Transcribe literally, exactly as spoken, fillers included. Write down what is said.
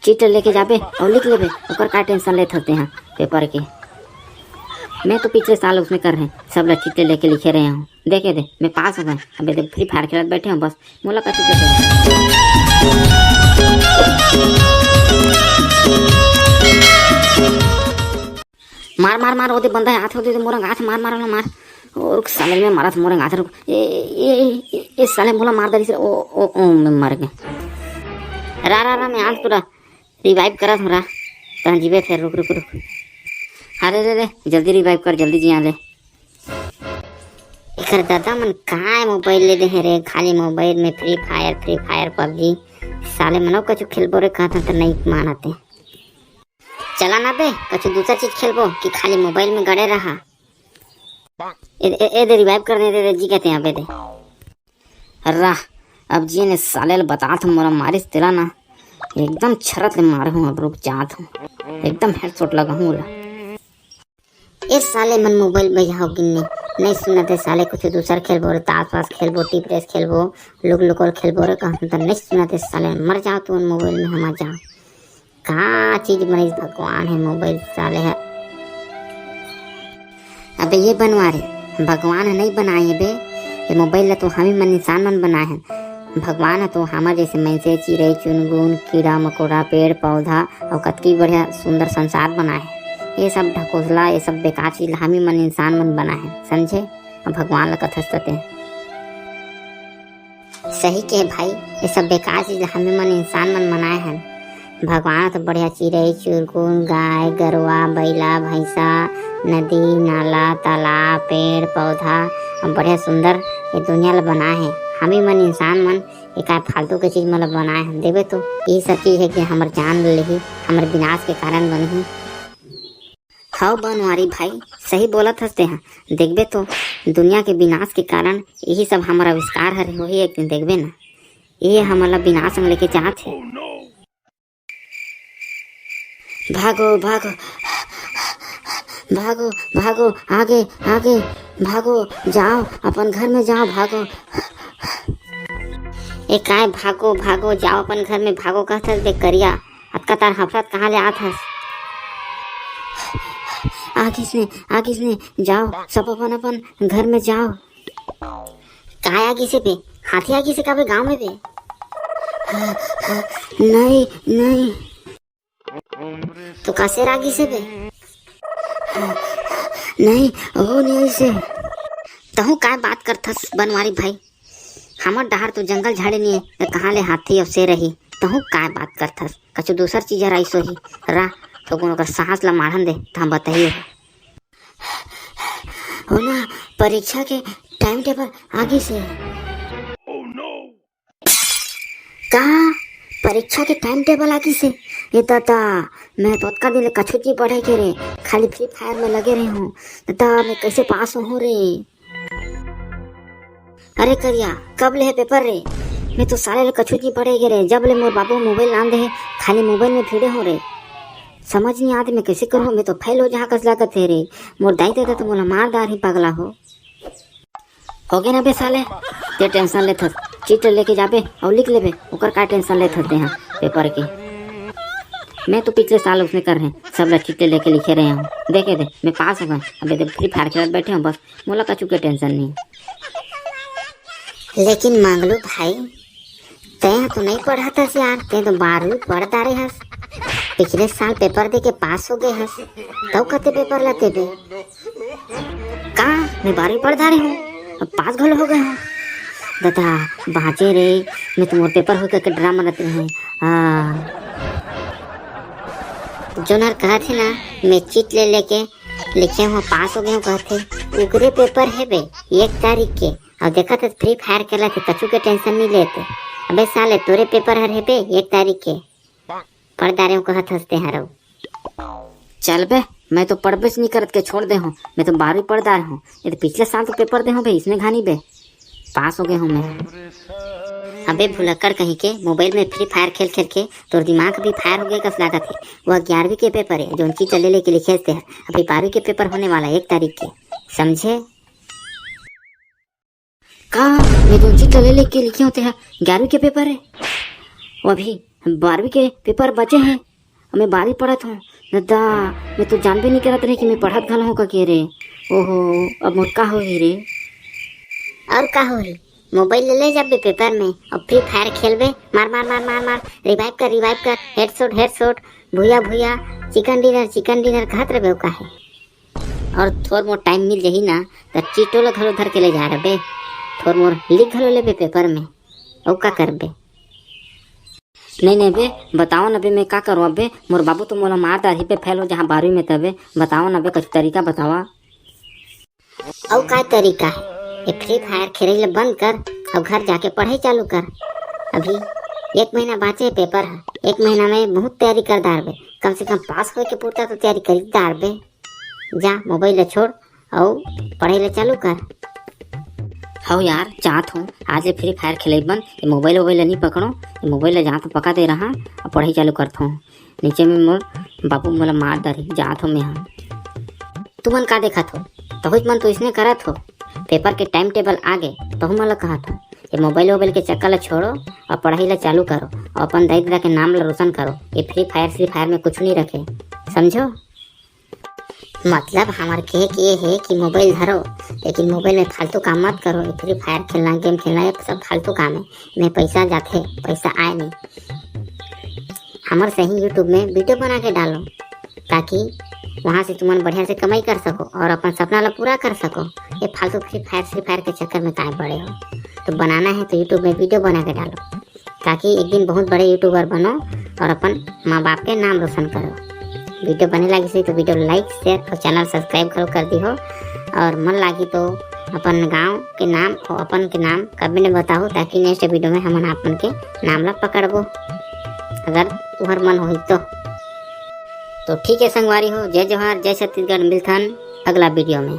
चीट लेके जाबे अउ लिख लेबे, ओकर का टेंशन लेत हस तेहा पेपर के? मैं तो पिछले साल उसने कर रहे, सब ला चीट लेके लिखे रहे हूँ। देखे दे, मैं पास हो गए। अबे दे, फ्री फायर खेलत बैठे हूँ बस, मोला कछु के टेंशन। मार, मार, मार, ओदे बंदा हे, आथे, ओदे, ओदे, मोर अंग आथे, मार, मार, मार, मार। ओ, रुक, साले में मारत, मोर अंग आथे, रुक। ए, ए, ए, ए, साले मोला मार डारिस रे, ओ, ओ, ओ, मैं मर गए। रा, रा, रा, मैं आज पूरा रिवाइव करत हूँ रा, तहाँ जीबे फेर, रुक, रुक, रुक। अरे रे रे, जल्दी रिवाइव कर, जल्दी जिया ले। एकर दादा मन काय मोबाइल ले दे हे रे, खाली मोबाइल में free fire, free fire, PUBG. साले मनो कछु खेलबो रे कहत हन त नहीं मानत हे। चला ना बे, कछु दूसर चीज खेलबो कि खाली मोबाइल में गड़े रहा। ए, ए, ए दे रिवाइव कर दे, दे, दे, जी कहते हैं अबे दे। राह, अब जी ने साले ल बतात हूँ, मोला मारिस तेला ना, एकदम छरत ले मारे हूँ, अब रुक जात हूँ, एकदम हेडशॉट लगा हूँ ओला। ए साले मन मोबाइल बजाओ गिन्ने, नहीं सुनत हे साले, कुछ दूसर खेलबो रे, ताश वाश खेलबो, टिप रेस खेलबो, लुक लुकोल खेलबो रे, कहत त नहीं सुनत हे साले, मर जाओ तुमन मोबाइल में, हम आ जाओ। का चीज बनाइस भगवान हे मोबाइल साले हे। अबे ये बनवारी, भगवान ह नहीं बनाए हे बे, ये मोबाइल ला तो हमी मन इंसान मन बनाए हन। भगवान ह तो हमर जैसे मनसे, चिरई चुनगुन, कीड़ा मकोड़ा, पेड़ पौधा अउ कतकी बढ़िया सुंदर संसार बनाए हे। ये सब ढकोसला, ये सब बेकार चीज ला हमी मन इंसान मन बनाए हन, समझे? अब भगवान ला कथस तते। सही के भाई, ये सब बेकार चीज ला हमी मन इंसान मन बनाए हन। भगवान ह तो बढ़िया चिरई चुरगुन, गाय गरवा, बइला भैंसा, नदी नाला, तालाब, पेड़ पौधा, अउ बढ़िया सुंदर ये दुनिया ला बनाए हे। हमी मन इंसान मन ये काय फालतू के चीज मन ला बनाए हन। देबे तो यही सब चीज हे कि हमर जान ले लेही, हमर विनाश के कारण बनही। हव बनवारी भाई, सही बोलत हस तेहा। देखबे तो दुनिया के विनाश के कारण यही सब हमर आविष्कार हरे होही एक दिन, देखबे ना। ये हमन ला विनाश में लेके जात हे। भागो, भागो, भागो, भागो, आगे, आगे, भागो, जाओ, अपन घर में जाओ, भागो। ए काय भागो, भागो, जाओ अपन घर में, भागो कहत हस बे करिया, अतका तार हफरत कहाँ ले आत हस? आगिस ने, आगिस ने, जाओ, सब अपन अपन घर में जाओ। काय आगिस हे बे? हाथी आगिस हे का बे गाँव में बे? नहीं, नहीं। तो का शेर आगिस हे बे? नहीं, वो नहीं से। तहूँ काय बात करथस बनवारी भाई? हमर डहार तो जंगल झाड़ी नहीं हे, त कहाँ ले हाथी अउ शेर रही? तहूँ काय बात करथस? कछु दूसर चीज हर आइस होही। रा, तो कोनो ओकर साहस ला माढ़न दे, त हम बताइए। हो ना, परीक्षा के टाइम टेबल आगिस हे। का? परीक्षा के टाइम टेबल आगिस हे? ये दादा, मैं तो ओतका दिन ले कछु नहीं पढ़े के रे, खाली फ्री फायर में लगे रहे हूँ। दादा, मैं कैसे पास होहूँ रे? अरे करिया, कब ले हे पेपर रे? मैं तो साले ले कछु नहीं पढ़े के रे, जब ले मोर बाबू मोबाइल लान दे हे, खाली मोबाइल में भिड़े हूँ रे। समझ नहीं आत, मैं कैसे करूँ, मैं तो फेल हो जाहूँ कस लागत हे रे। मोर दाई ददा तो मोला मार डारही पगला हो। होगे ना बे साले, ते टेंशन लेथस, चीट लेके जाबे अउ लिख लेबे, ओकर का टेंशन लेथस तेहा पेपर के? मैं तो पिछले साल उसने कर रहे, सब ला चीट लेके लिखे रहे हूँ। देखे दे, मैं पास हो गए। अबे दे, फ्री फायर खेलत बैठे हूँ बस, मोला कछु के टेंशन नहीं। लेकिन मंगलू भाई, तैं तो नहीं पढ़त हस यार, तैं तो बारहवीं पढ़ डारे हस। पिछले साल पेपर दे के पास हो गए हस, तब कते पेपर ला देबे? का मैं बारहवीं पढ़ डारे हूँ, अब पास घलो हो गए हूँ। दादा, बाँचे रे, मैं तो मोर पेपर हो करके ड्रामा रहते हैं। हाँ। जोनर कहत हे ना, मैं चीट ले लेके लिखे हूँ, पास हो गए हूँ कहत हे। उगरे पेपर हे बे, एक तारीख के। अउ देखत हस फ्री फायर खेलत हे, कछु के टेंशन नहीं लेते। अबे साले, तोरे पेपर हर हे बे एक तारीख के, पढ़ डारे हूँ कहत हस तेहर। चल बे, मैं तो पढ़बेच नहीं करत के छोड़ दे हूँ। मैं तो बारहवीं पढ़ डारे हूँ, ये तो पिछले साल तो पेपर दे हूँ बे, इसमें घानी बे पास हो गए हूँ मैं। अबे भुलक्कड़ कहीं के, मोबाइल में फ्री फायर खेल खेल के तोर दिमाग भी फायर हो गए कस लागत हे। वो ग्यारहवीं के पेपर हे, जोन चीट ले लेके लिखे हस तेहर। अभी बारहवीं के पेपर होने वाला एक तारीख के, समझे? का? मैं तो चीट ले लेके लिखे हूँ तेहर, ग्यारहवीं के पेपर हे। वो अभी बारहवीं के पेपर बचे हे, मैं बारहवीं पढ़त हूँ। ददा, मैं तो जानबे नहीं करत रहे कि मैं पढ़त घलो हूँ का के रे। ओहो, अब मोर का होही रे? और का होही? मोबाइल ले, ले जाबे पेपर में और फ्री फायर खेलबे, मार मार मार मार मार, रिवाइव कर, रिवाइव कर, हेडशॉट, हेडशॉट, भूया भूया, चिकन डिनर, चिकन डिनर कहत रहे का हे। और थोर मोर टाइम मिल जाही ना, त चीटो ल घलो धर के ले जा रहे बे, थोर मोर लिख घलो लेबे पेपर में, अउ का करबे? नहीं नहीं बे, बताओ ना बे, मैं का करूँ अबे? मोर बाबू तो मोला मार डारही बे, फेल हो जहाँ बारहवीं में तबे। बताओ ना बे, कुछ तरीका बतावा। अउ का तरीका हे? ये फ्री फायर खेले ले बंद कर, अब घर जाके पढ़ाई चालू कर। अभी एक महीना बाचे हे पेपर ह, एक महीना में बहुत तैयारी कर डारबे, कम से कम पास होए के पुरता तो तैयारी कर डारबे। जा, मोबाइल ला छोड़, अउ पढ़ाई ला चालू कर। हव यार, जात हूँ, आज ले फ्री फायर खेले बंद, ये मोबाइल वोबाइल ला नहीं पकड़ो, ये मोबाइल ला जात हूँ, पका दे रहा, अब पढ़ाई चालू करत हूँ। नीचे में मोर बाबू मोला मार डारही, जात हूँ मैं हा। तुमन का देखत हो? तहुच मन तो इसने करत हो। पेपर के टाइम टेबल आ गे, तहु मन ला कहत हो, ये मोबाइल वोबाइल के चक्कर ला छोड़ो और पढ़ाई ला चालू करो और अपन दाई ददा के नाम ला रोशन करो। ये फ्री फायर, फ्री फायर में कुछ नहीं रखे, समझो? मतलब हमर कहे के ये हे कि मोबाइल धरो, लेकिन मोबाइल में फालतू काम मत करो। ये फ्री फायर खेलना, गेम खेलना, ये सब फालतू काम है। मैं पैसा जाथे, पैसा आए नहीं। हमर सही यूट्यूब में वीडियो बना के डालो, ताकि वहाँ से तुमन बढ़िया से कमाई कर सको और अपन सपना ला पूरा कर सको। ये फालतू फ्री फायर, फ्री फायर के चक्कर में काय पड़े हो? तो बनाना है तो यूट्यूब में वीडियो बना के डालो, ताकि एक दिन बहुत बड़े यूट्यूबर बनो और अपन माँ बाप के नाम रोशन करो। वीडियो बने लागिस हे तो वीडियो लाइक, शेयर और चैनल सब्सक्राइब घलो कर दिहो। और मन लागी तो अपन गांव के नाम और अपन के नाम कमेंट में बताओ, ताकि नेक्स्ट वीडियो में हमन अपन के नाम ला पकड़बो, अगर तुहर मन होही तो। तो ठीक है संगवारी हो, जय जोहार, जय छत्तीसगढ़, मिलथन अगला वीडियो में।